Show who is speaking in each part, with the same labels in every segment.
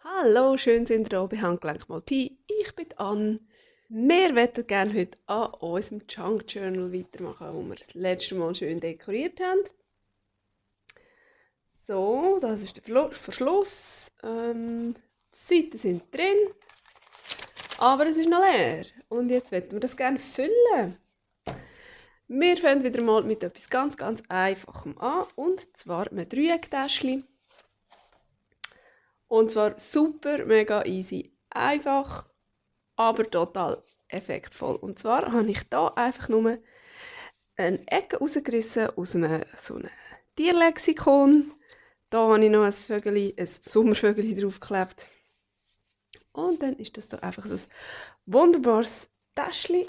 Speaker 1: Hallo, schön sind ihr da bei Handgelenk mal Pi. Ich bin Ann. Wir möchten gerne heute an unserem Junk Journal weitermachen, wo wir das letzte Mal schön dekoriert haben. So, das ist der Verschluss. Die Seiten sind drin, aber es ist noch leer. Und jetzt möchten wir das gerne füllen. Wir fangen wieder mal mit etwas ganz Einfachem an, und zwar einem Dreiecktäschchen. Und zwar super, mega easy. Einfach, aber total effektvoll. Und zwar habe ich da einfach nur eine Ecke rausgerissen aus einem so einem Tierlexikon. Da habe ich noch ein Sommervögel draufgeklebt. Und dann ist das da einfach so ein wunderbares Täschchen.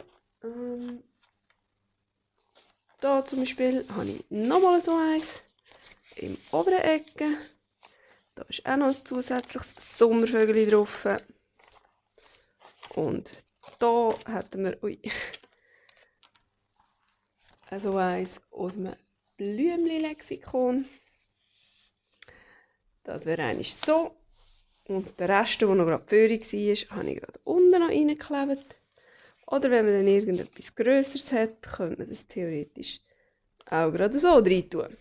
Speaker 1: Da zum Beispiel habe ich nochmal so eins im oberen Ecke. Da ist auch noch ein zusätzliches Sommervögel drauf. Und da hätten wir also eins aus einem Blümli-Lexikon. Das wäre eigentlich so. Und der Rest, der noch gerade Führung war, habe ich gerade unten noch reingeklebt. Oder wenn man dann irgendetwas Grösseres hat, könnte man das theoretisch auch gerade so rein tun.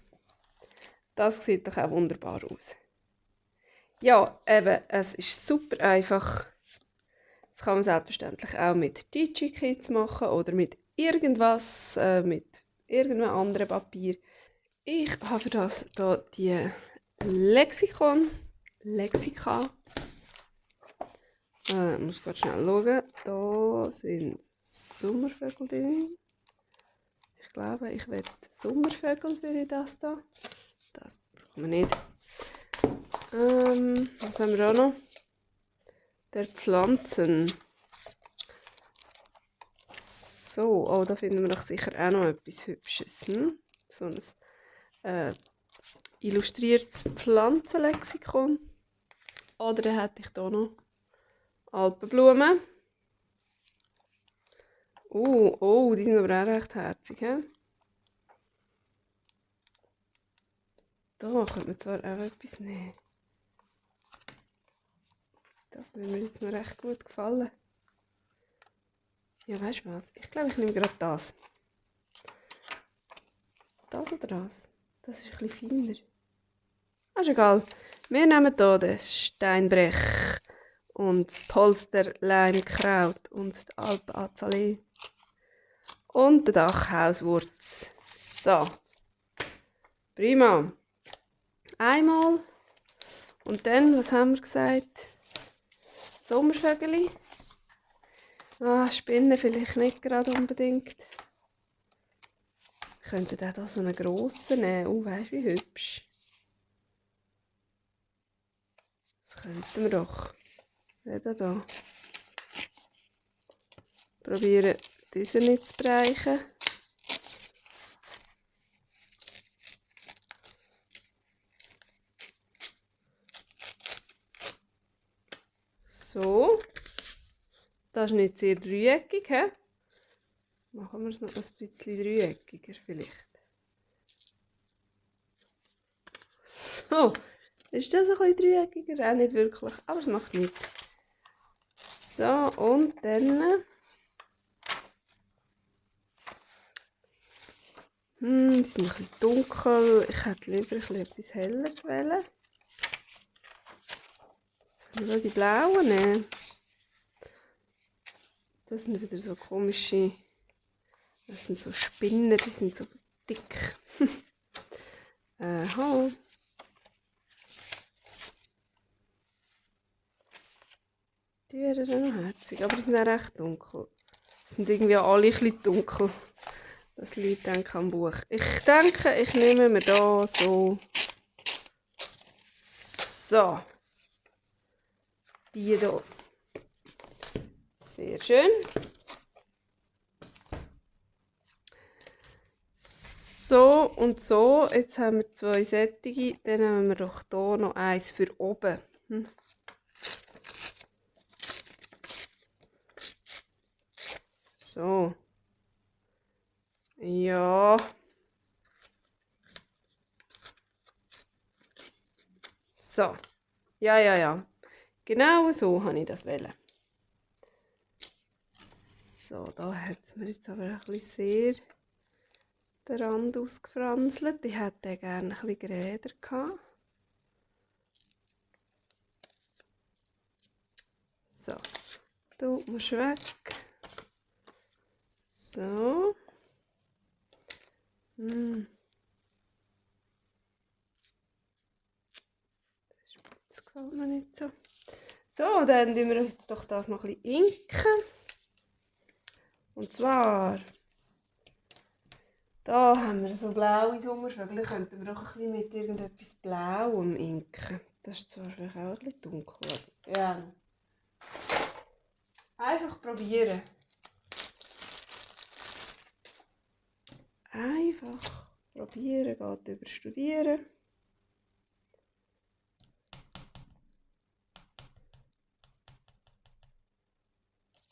Speaker 1: Das sieht doch auch wunderbar aus. Ja, eben, es ist super einfach. Das kann man selbstverständlich auch mit DigiKits machen oder mit irgendwas, mit irgendeinem anderen Papier. Ich habe für das hier die Lexika. Ich muss gerade schnell schauen. Da sind Sommervögel drin. Ich glaube, ich werde Sommervögel für das da. Das brauchen wir nicht. Was haben wir auch noch? Der Pflanzen. So, oh, da finden wir doch sicher auch noch etwas Hübsches. So ein illustriertes Pflanzenlexikon. Oder dann hätte ich hier noch Alpenblumen. Oh, die sind aber auch recht herzig. He? Da könnte man zwar auch etwas nehmen. Das würde mir jetzt noch recht gut gefallen. Ja, weißt du was? Ich glaube, ich nehme gerade das. Das oder das? Das ist ein bisschen feiner. Ah, ist egal. Wir nehmen hier den Steinbrech und das Polsterleimkraut und die Alpenazalee und den Dachhauswurz. So. Prima. Einmal. Und dann, was haben wir gesagt? Sommervögel. Spinnen vielleicht nicht gerade unbedingt. Wir könnten auch hier so einen grossen nehmen. Weißt du, wie hübsch. Das könnten wir doch. Wieder da. Probieren, diesen nicht zu brechen. So. Das ist nicht sehr dreieckig, he? Machen wir es noch ein bisschen dreieckiger vielleicht. So. Ist das ein bisschen dreieckiger? Auch nicht wirklich, aber es macht nichts. So, und dann... die sind ein bisschen dunkel. Ich hätte lieber etwas Helleres wählen. Sollen wir die blauen nehmen? Das sind wieder so komische... Das sind so Spinner, die sind so dick. Aha. Die wären dann noch herzig, aber die sind auch recht dunkel. Die sind irgendwie alle ein bisschen dunkel. Das liegt dann am Buch. Ich denke, ich nehme mir da so... So. Die hier. Sehr schön. So und so. Jetzt haben wir zwei sättige. Dann nehmen wir doch hier noch eins für oben. So. Ja. So. Ja. Genau so habe ich das wollen. So, da hat es mir jetzt aber ein bisschen sehr den Rand ausgefranselt. Ich hätte gerne ein bisschen geräder gehabt. So, du musst weg. So. Das gefällt mir nicht so. So, dann tun wir jetzt doch das noch ein bisschen inken. Und zwar, da haben wir so blaue Sommervögel. Könnten wir auch ein bisschen mit irgendetwas Blauem inken. Das ist zwar vielleicht auch ein bisschen dunkel. Ja. Einfach probieren. Einfach probieren, geht über Studieren.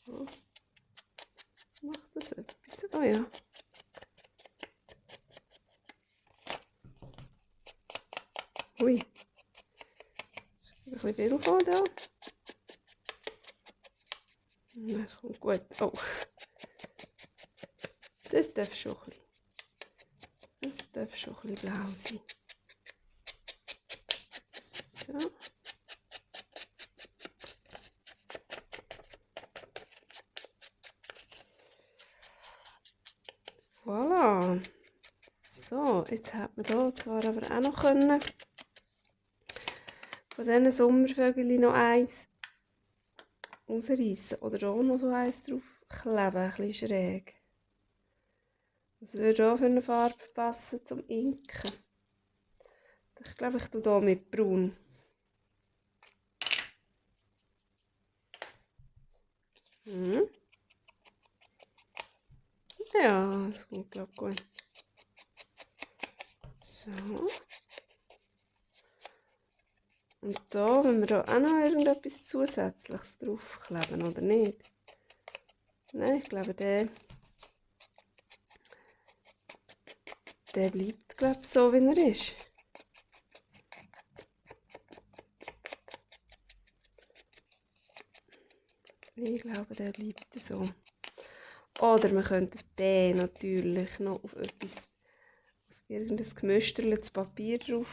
Speaker 1: Oh. Macht das etwas? Oh ja. Ui. Das ist ein bisschen viel gekommen da. Das kommt gut. Oh. Das darf schon ein bisschen. Das darf schon ein bisschen blau sein. So. Voilà. So, jetzt hat man hier zwar aber auch noch können von diesen Sommervögeln noch eins rausreißen oder auch noch so eins draufkleben, ein bisschen schräg. Das würde auch für eine Farbe passen zum Inken. Ich glaube, ich tue hier mit Braun. Ja, das kommt, glaube ich, gut. So. Und da, wenn wir da auch noch irgendetwas Zusätzliches draufkleben, oder nicht? Nein, ich glaube, der bleibt, glaube ich, so, wie er ist. Ich glaube, der bleibt so. Oder wir könnten den natürlich noch auf etwas, auf irgendein gemüstertes Papier draufkleben.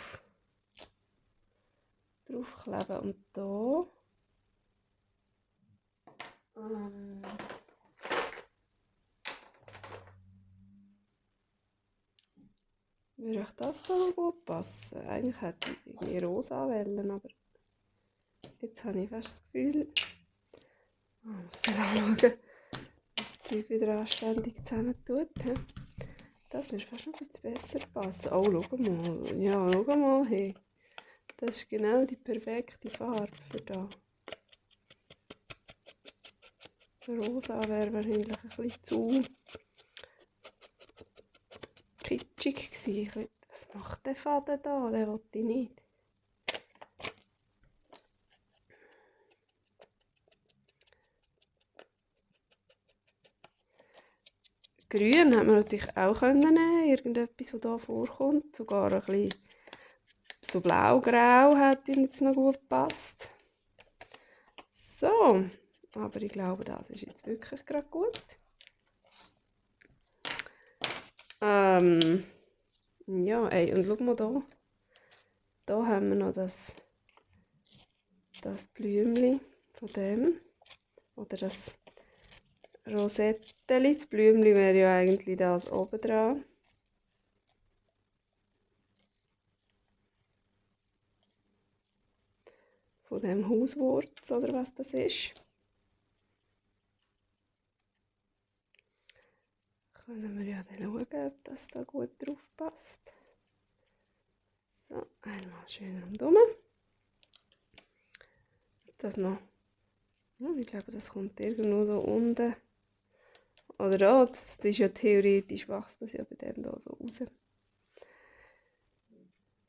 Speaker 1: Und da würde ich das da noch gut passen. Eigentlich hätte ich irgendwie rosa wählen, aber jetzt habe ich fast das Gefühl, ich muss dann auch schauen, dass das Zeug wieder anständig zusammen tut. Das würde fast noch ein bisschen besser passen. Oh, schau mal. Ja, schau mal. Hey. Das ist genau die perfekte Farbe für da. Rosa wäre wahrscheinlich ein bisschen zu kitschig gewesen. Was macht der Faden da? Den will ich nicht. Grün hat man natürlich auch nehmen, irgendetwas, das hier vorkommt. Sogar ein bisschen so blau-grau hat ihm jetzt noch gut gepasst. So, aber ich glaube, das ist jetzt wirklich gerade gut. Ja, ey, und schau mal da. Da haben wir noch das Blümchen von dem. Oder das Rosetteli. Das Blümchen wäre ja eigentlich das oben dran. Von dem Hauswurz oder was das ist. Können wir ja dann schauen, ob das da gut drauf passt. So, einmal schön rundherum. Das noch. Ja, ich glaube, das kommt irgendwo so unten. Oder da, das ist ja theoretisch, wächst das ja bei dem da so raus.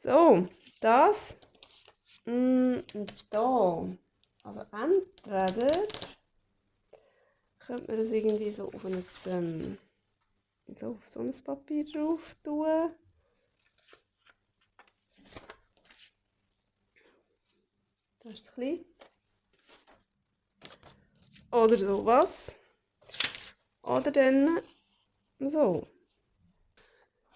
Speaker 1: So, das. Und da. Also entweder könnte man das irgendwie so auf ein, auf so ein Papier drauf tun. Das ist zu klein. Oder sowas. Oder dann so.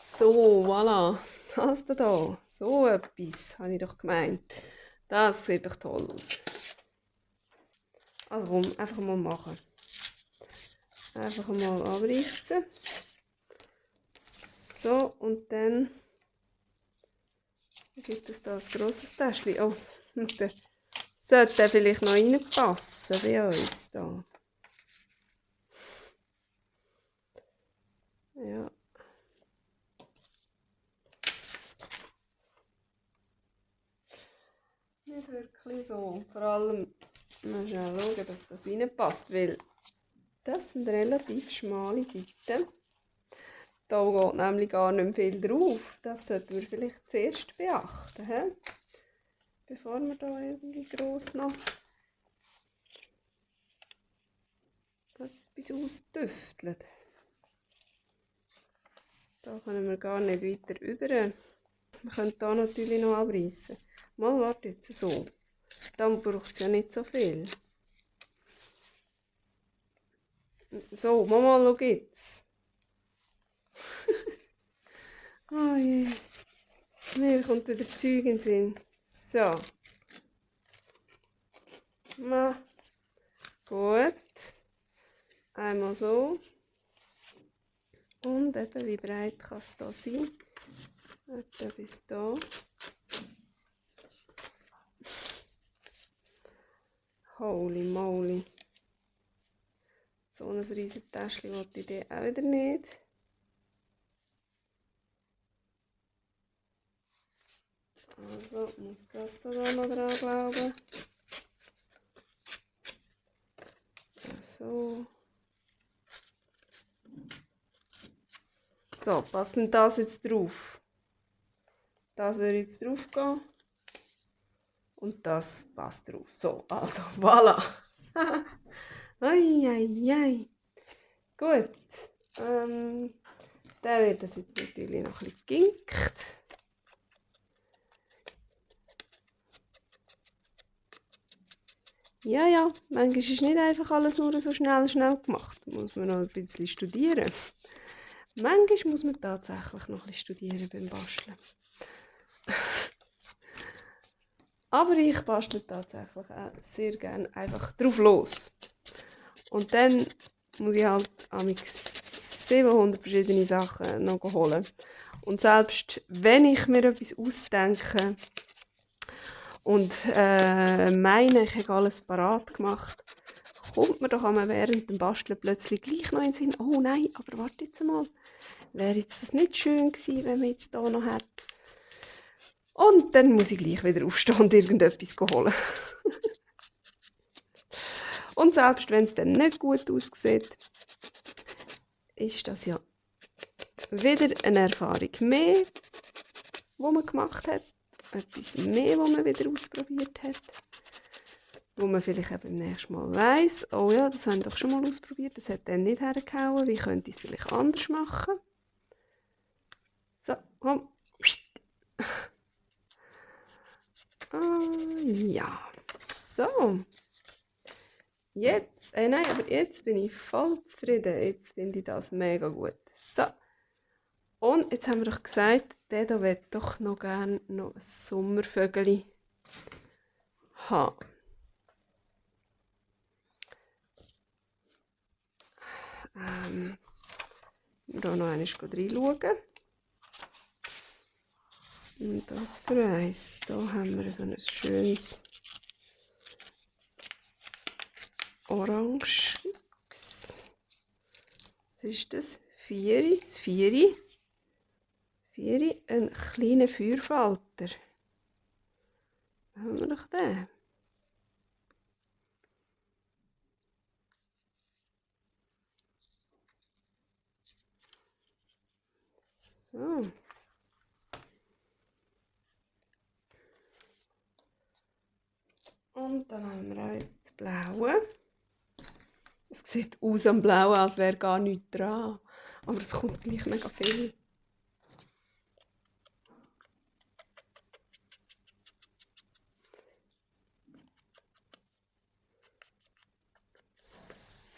Speaker 1: So, voilà. Das da. So etwas, habe ich doch gemeint. Das sieht doch toll aus. Also komm, einfach mal machen. Einfach mal abrichten. So, und dann gibt es da ein grosses Täschchen. Oh, sollte der vielleicht noch reinpassen bei uns da. Ja. Nicht wirklich so. Vor allem mal schnell schauen, dass das reinpasst, weil das sind relativ schmale Seiten. Da geht nämlich gar nicht viel drauf. Das sollten wir vielleicht zuerst beachten, he? Bevor wir da irgendwie gross noch etwas austüfteln. Da können wir gar nicht weiter über. Wir können hier natürlich noch abreißen. Mal, warte jetzt so. Dann braucht es ja nicht so viel. So, Mama, schau jetzt. Oh je. Mir kommt wieder Zeug in den Sinn. So. Ma. Gut. Einmal so. Und eben, wie breit kann es da sein? Etwa bis da. Holy moly. So ein riesiges Täschchen wollte ich dir auch wieder nicht. Also muss das da noch dran glauben. So. So, passt denn das jetzt drauf? Das würde jetzt drauf gehen. Und das passt drauf. So, also, voilà. Ai. Gut. Dann wird das jetzt natürlich noch ein bisschen geginkt. Ja, manchmal ist nicht einfach alles nur so schnell gemacht. Da muss man noch ein bisschen studieren. Manchmal muss man tatsächlich noch ein bisschen studieren beim Basteln. Aber ich bastle tatsächlich auch sehr gerne einfach drauf los. Und dann muss ich halt 700 verschiedene Sachen noch holen. Und selbst wenn ich mir etwas ausdenke und meine, ich habe alles parat gemacht, kommt mir doch einmal während dem Basteln plötzlich gleich noch in den Sinn, oh nein, aber warte jetzt mal, wäre jetzt das nicht schön gewesen, wenn man jetzt hier noch hat. Und dann muss ich gleich wieder aufstehen und irgendetwas holen. Und selbst wenn es dann nicht gut aussieht, ist das ja wieder eine Erfahrung mehr, die man gemacht hat. Etwas mehr, was man wieder ausprobiert hat. Wo man vielleicht eben beim nächsten Mal weiss, oh ja, das habe ich doch schon mal ausprobiert, das hat dann nicht hergehauen, wie könnte ich es vielleicht anders machen? So, komm. Ja, so. Jetzt, nein, aber jetzt bin ich voll zufrieden. Jetzt finde ich das mega gut. So. Und jetzt haben wir doch gesagt, der hier will doch noch gerne noch ein Sommervögel haben. Hier noch einmal reinschauen. Und das für eins. Hier haben wir so ein schönes Orange. Was ist das? Vieri. Das Vieri. Ein kleiner Feuerfalter. Da haben wir doch den. So. Und dann haben wir auch das Blaue. Es sieht aus am Blauen, als wäre gar nichts dran. Aber es kommt gleich mega viel.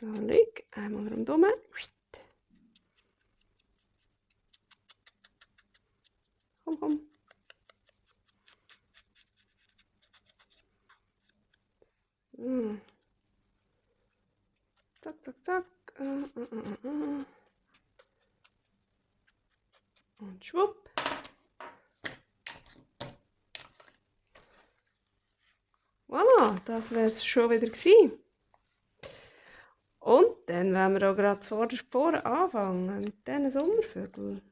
Speaker 1: So, leg einmal rundherum. Komm, komm. So. Zack, zack, zack. Und schwupp. Voilà, das wäre es schon wieder gewesen. Und dann wollen wir auch gerade zuvorderst vorne anfangen mit diesen Sommervögeln.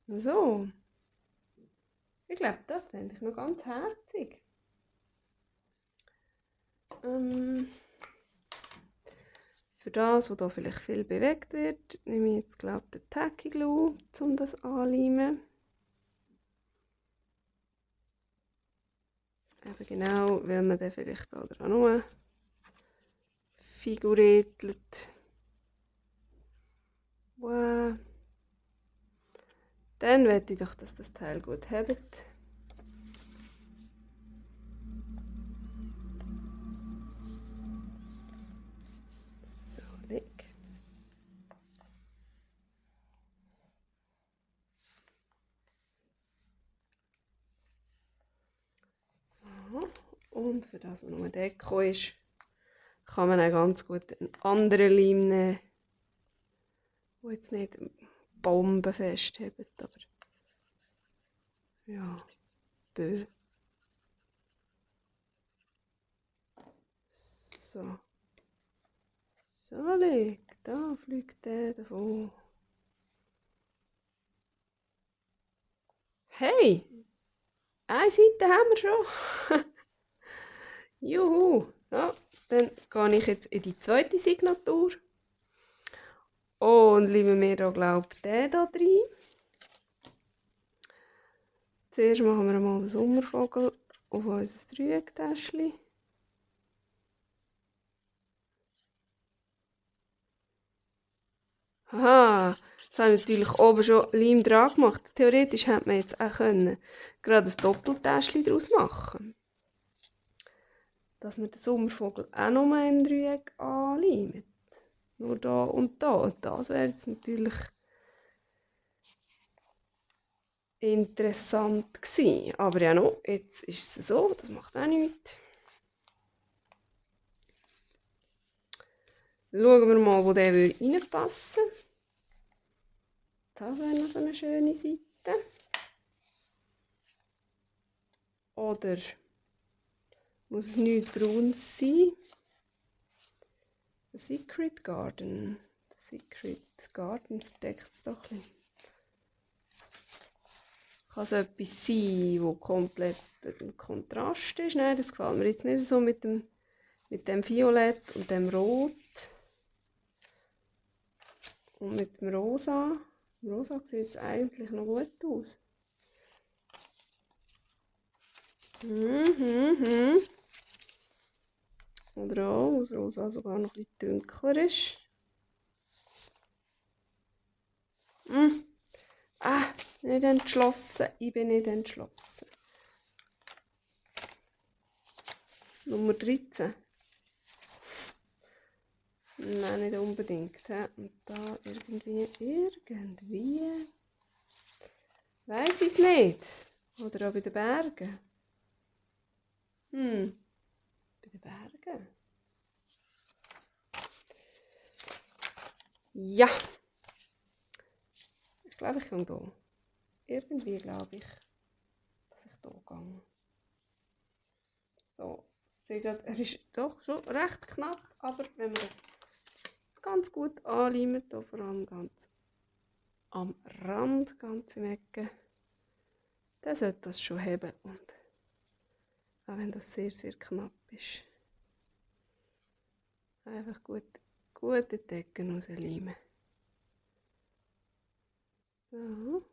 Speaker 1: So. Ich glaube, das fände ich noch ganz herzig. Für das, was hier vielleicht viel bewegt wird, nehme ich jetzt, glaube ich, den Tacky Glue, um das anzuleimen. Eben genau, weil man dann vielleicht auch nur figuretelt. Wow. Dann möchte ich doch, dass das Teil gut hebt. So, leg. Und für das, was nur Deko ist, kann man auch ganz gut einen anderen Leim nehmen, der jetzt nicht bombenfest hebt, aber ja, bö. So. So, leg, da fliegt der davon. Hey! Eine Seite haben wir schon. Juhu! Ja, dann gehe ich jetzt in die zweite Signatur. Und leime mir da, glaube ich, den hier rein. Zuerst machen wir mal den Sommervogel auf unser Dreiecktäschchen. Aha, jetzt habe ich natürlich oben schon Leim dran gemacht. Theoretisch hätte man jetzt auch können, gerade ein Doppeltäschchen daraus machen. Dass wir den Sommervogel auch nochmal im Dreieck anleimen. Nur da und da. Und das wäre jetzt natürlich interessant gewesen. Aber ja noch, jetzt ist es so, das macht auch nichts. Schauen wir mal, wo der reinpassen würde. Das wäre noch so eine schöne Seite. Oder muss es nichts Braunes sein? The Secret Garden. The Secret Garden verdeckt es doch ein bisschen. Kann so etwas sein, wo komplett ein Kontrast ist. Nein, das gefällt mir jetzt nicht so mit dem Violett und dem Rot. Und mit dem Rosa. Rosa sieht es eigentlich noch gut aus. Oder auch, wo das Rosa sogar noch ein bisschen dunkler ist. Nicht entschlossen. Ich bin nicht entschlossen. Nummer 13. Nein, nicht unbedingt. He? Und da irgendwie. Weiss ich es nicht. Oder auch bei den Bergen. Bei den Bergen. Ja. Ich glaube, ich kann hier. Irgendwie glaube ich, dass ich hier gehe. So. Seht ihr, er ist doch schon recht knapp, aber wenn man das ganz gut anleimt, hier vor allem ganz am Rand, ganz im Ecke, dann sollte das schon haben. Und auch wenn das sehr, sehr knapp ist, einfach gut in die Ecken rausleimen. So.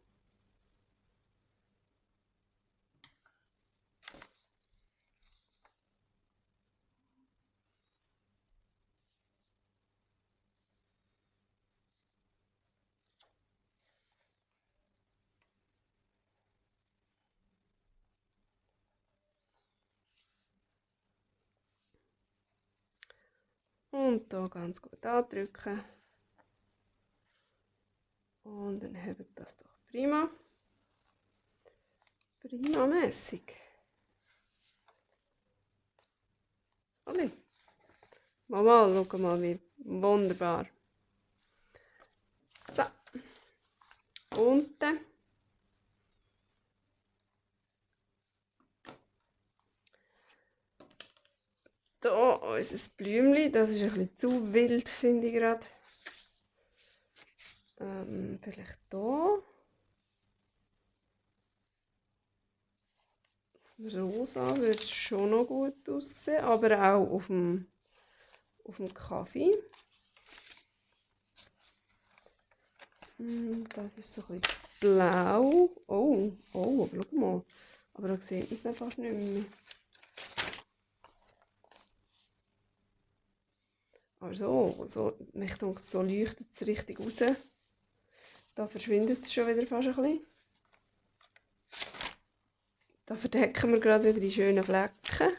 Speaker 1: Und hier ganz gut andrücken. Und dann hebt das doch prima. Prima-mässig. So. Mal, schau mal, wie wunderbar. So. Unten. Hier unser Blümchen, das ist ein bisschen zu wild, finde ich gerade. Vielleicht hier. Rosa würde es schon noch gut aussehen, aber auch auf dem Kaffee. Das ist so ein bisschen blau. Oh, aber schau mal. Aber da sieht man es dann fast nicht mehr. Also, ich denke, so leuchtet es richtig raus. Da verschwindet es schon wieder fast ein bisschen. Da verdecken wir gerade wieder die schönen Flecken.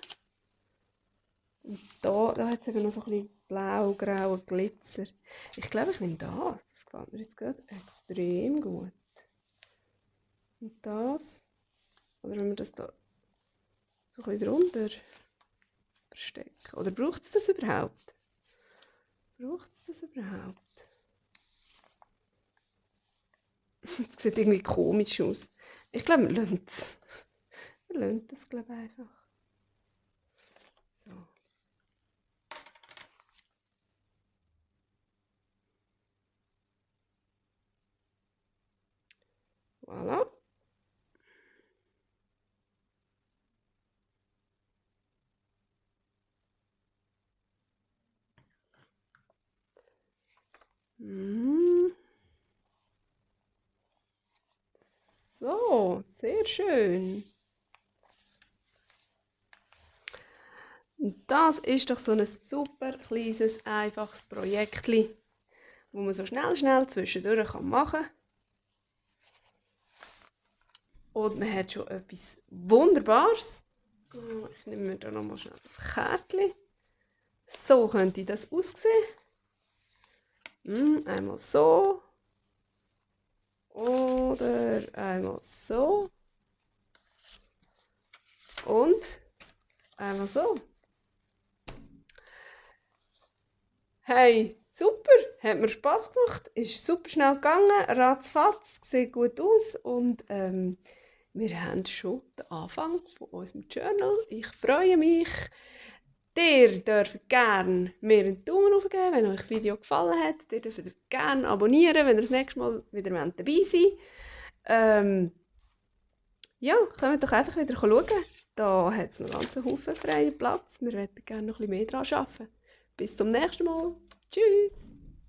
Speaker 1: Und da hat es eben noch so ein bisschen blau-grauer Glitzer. Ich glaube, ich nehme das. Das gefällt mir jetzt gerade extrem gut. Und das. Oder wenn wir das da so ein bisschen drunter verstecken. Oder braucht es das überhaupt? Braucht es das überhaupt? Das sieht irgendwie komisch aus. Ich glaube, wir lassen es. Wir lassen das, glaube ich, einfach. So. Voilà. So, sehr schön. Und das ist doch so ein super kleines, einfaches Projekt, das man so schnell zwischendurch machen kann. Und man hat schon etwas Wunderbares. Ich nehme mir da nochmal schnell das Kärtchen. So könnte das aussehen. Einmal so. Oder einmal so. Und einmal so. Hey, super, hat mir Spass gemacht, ist super schnell gegangen, ratzfatz, sieht gut aus und wir haben schon den Anfang von unserem Journal. Ich freue mich. Ihr dürft gerne mir einen Daumen hoch geben, wenn euch das Video gefallen hat. Ihr dürft gerne abonnieren, wenn ihr das nächste Mal wieder dabei seid. Ja, kommt doch einfach wieder schauen. Da hat es noch ganz Haufen freien Platz. Wir möchten gerne noch ein bisschen mehr daran arbeiten. Bis zum nächsten Mal. Tschüss!